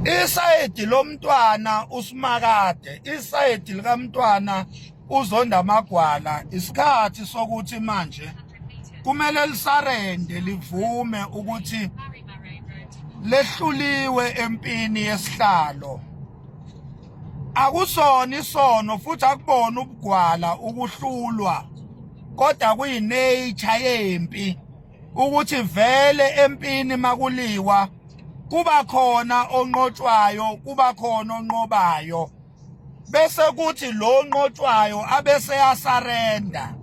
Isayidi lomntwana uSimakade, isayidi likamntwana uZonda Magwala, isikhathi sokuthi manje kumele lisarende livume ukuthi lehluliwe empini yesihlalo. Akusona isono futhi akubona ubugwala ukuhlulwa, kodwa kuyinature yempi ukuthi vele empini makuliwa kuba khona onqotshwayo, kuba khona onqobayo, bese kuthi lo nqotshwayo abese yasarenda.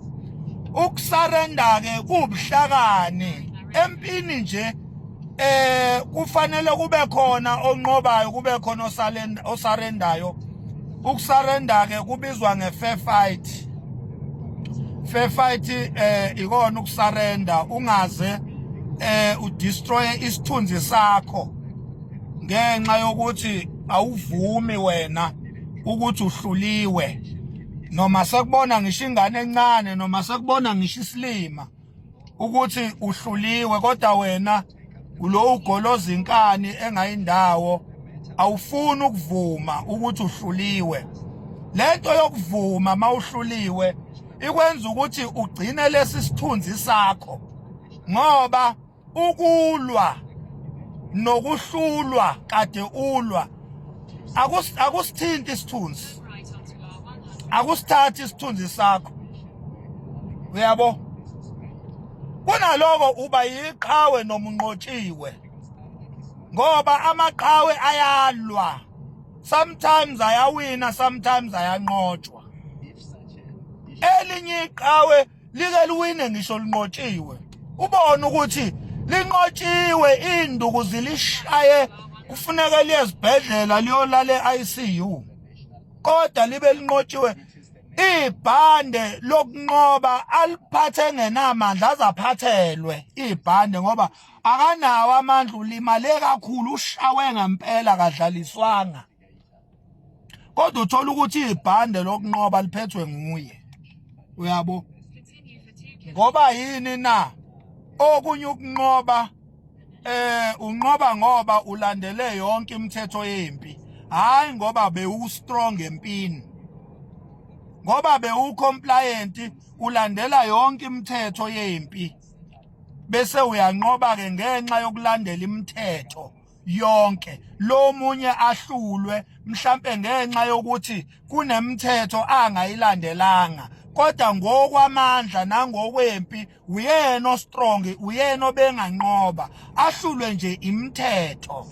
Ukusarenda ke kubuhlakani empini nje. Kufanele kube khona onqobayo, kube khona osalenda, osarendayo. Ukusarenda ke kubizwa nge-fair fight. Fair fight ikona ukusarenda, ungaze udestroy isithunzi sakho ngenxa yokuthi awuvumi wena ukuthi uhluliwe, noma sekubona ngisho ingane encane, noma sekubona ngisho isilima ukuthi uhluliwe, kodwa wena ulo ugoloza inkani engayindawo, awufuni ukuvuma ukuthi uhluliwe. Lento yokuvuma mawuhluliwe ikwenza ukuthi ugcine lesi sithunzi sakho, ngoba ukulwa nokuhlulwa kade ulwa akusithinti isithunzi, akusithathi isithunzi sakho, uyabo. Kunaloko uba yiqhawe noma unqotshiwe, ngoba amaqhawe ayalwa, sometimes ayawina, sometimes ayanqotshwa. Elinye iqhawe like liwine ngisho linqotshiwe, ubone ukuthi linqotshiwe, induku zilishaye, kufuneka liye esibhedlela liyolala e-ICU, kodwa libe linqotshiwe. Ibhande lokunqoba aliphathe ngenamandla, azaphathelwe ibhande ngoba akanawo amandla, ulimale kakhulu, ushawe ngempela, kadlaliswanga, kodwa uthola ukuthi ibhande lokunqoba liphethwe nguye, uyabo. Ngoba yini na? Okunye ukunqoba unqoba ngoba ulandele yonke imithetho yempi, hayi ngoba bewu strong empini, ngoba bewu compliant, ulandela yonke imithetho yempi, bese uyanqoba ke ngenxa yokulandela imithetho yonke. Lo munye ahlulwe mhlambe ngenxa yokuthi kunemithetho angayilandelanga, kodwa ngokwamandla nangokwempi uyena ostrong, uyena obenganqoba, ahlulwe nje imithetho.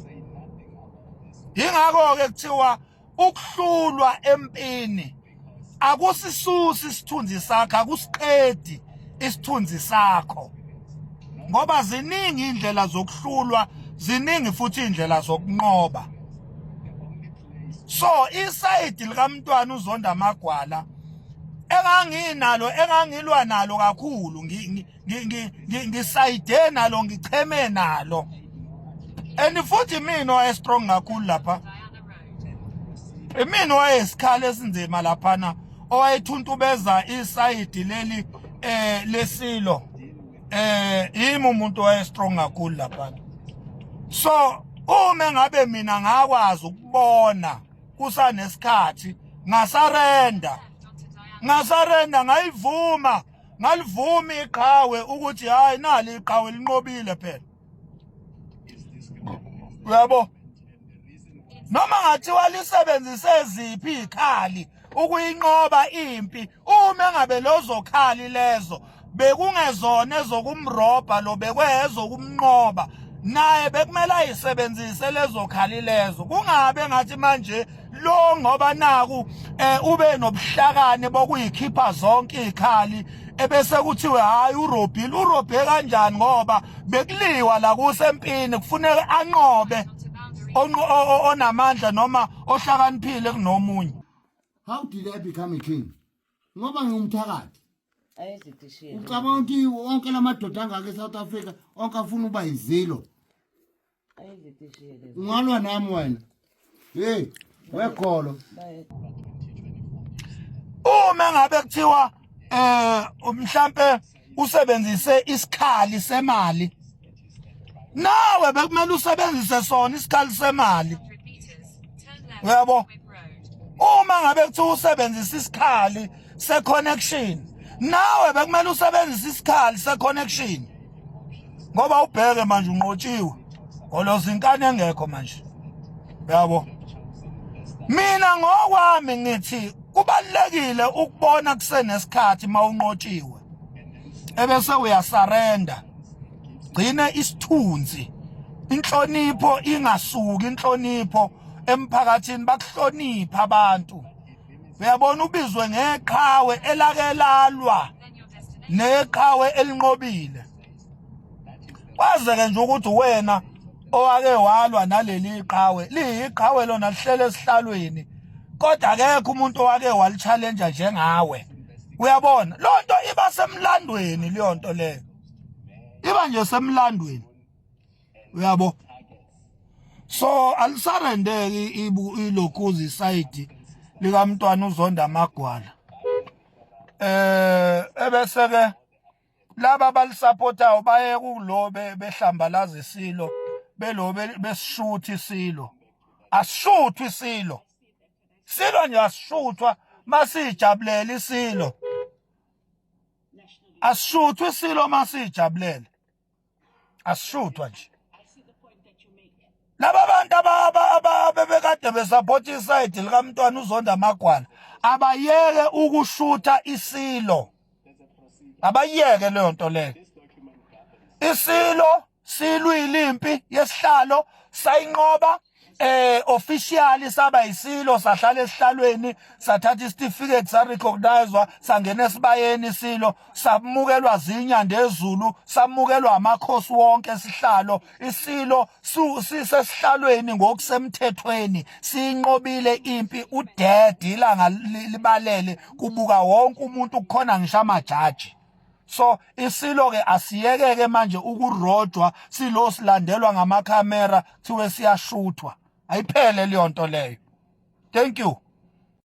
Ingakho ke kuthiwa ukuhlulwa empini akusisusi isithunzi sakho, akusiqedi isithunzi sakho, ngoba ziningi indlela zokuhlulwa, ziningi futhi indlela zokunqoba. So isayidi likamntwana uZonda Magwala enganginalo, engangilwa nalo kakhulu, ngisayide nalo, ngicheme nalo, and futhi mina waye strong kakhulu lapha, imina wayesikhala esinzima laphana, owayethuntubeza isayidi leli lesilo. Yimi umuntu waye strong kakhulu laphana. So uma ngabe mina ngakwazi ukubona kusanesikhathi, ngasarenda, ngasarenda, ngayivuma, ngalivuma iqhawe ukuthi hayi, nali iqhawe linqobile phela, uyabo. Noma ngathiwa lisebenzise ziphi izikhali ukuyinqoba impi, uma ngabe lozokhali lezo bekungezona ezokumrobha lo, bekwezokumnqoba naye, bekumele ayisebenzise lezo khali lezo. Kungabe ngathi manje lo ngoba naku ube nobuhlakani bokuyikhipha zonke izikhali, ebese kuthiwe hayi, urobhile. Urobhe kanjani? Ngoba bekuliwa la, kusempini, kufuneka anqobe onamandla noma ohlakaniphile kunomunye. How did I become a king? Ngoba ngingumthakathi. Ucabanga ukuthi wonke la madoda angaka eSouth Africa onke afuna uba izilo? Ungalwa nami wena? Hey, wekholo. Uma ngabe kuthiwa mhlambe usebenzise isikhali semali, nawe bekumele usebenzise sona isikhali semali. Uyabo, uma ngabe kuthiwa usebenzisa isikhali se-connection, nawe bekumele usebenzise isikhali se-connection, ngoba ubheke manje unqotshiwe goloza inkani engekho manje. Uyabo, mina ngokwami ngithi kubalekile ukubona kusenesikhathi mawunqotshiwe ebese uyasarenda, gcine isithunzi, inhlonipho ingasuki, inhlonipho emphakathini, bakuhlonipha abantu. Uyabona, ubizwe ngeqhawe elake lalwa neqhawe elinqobile. Kwazeke nje ukuthi wena owake walwa naleli qhawe, liyiqhawe lona lihlele esihlalweni, kodwa akekho umuntu owake walichallenge njengawe. Uyabona, lonto iba semlandweni, leyo nto leyo iba nje semlandweni, uyabo. So alisarendeki ibu ilokhuzi isayidi likamntwana uzonda amagwala, ebese ke laba abalisupportayo baye kulo behlambalaza isilo, belo besishuthi isilo. Asishuthwa isilo, silo nje asishuthwa, masijabulela isilo. Asishuthwa isilo, masijabulele, asishuthwa nje. Laba bantu abebekade besapotha isayidi likamntwana uzonda amagwala, abayeke ukushutha isilo, abayeke leyo nto leyo. Isilo silwile impi yesihlalo, sayinqoba officially, saba isilo, sahlala esihlalweni, sathatha isitifiketi, sarecognizewa, sangena esibayeni isilo, samukelwa zinyanda ezulu, samukelwa amakhosi wonke esihlalo. Isilo sisesihlalweni ngokusemthethweni, sinqobile impi uded ilanga libalele, kubuka wonke umuntu, kukhona ngisho amajaji. So isilo ke asiyekeke manje ukurojwa, silo silandelwa ngamakhamera, kuthiwe siyashuthwa. Ayiphele leyo nto leyo. Thank you.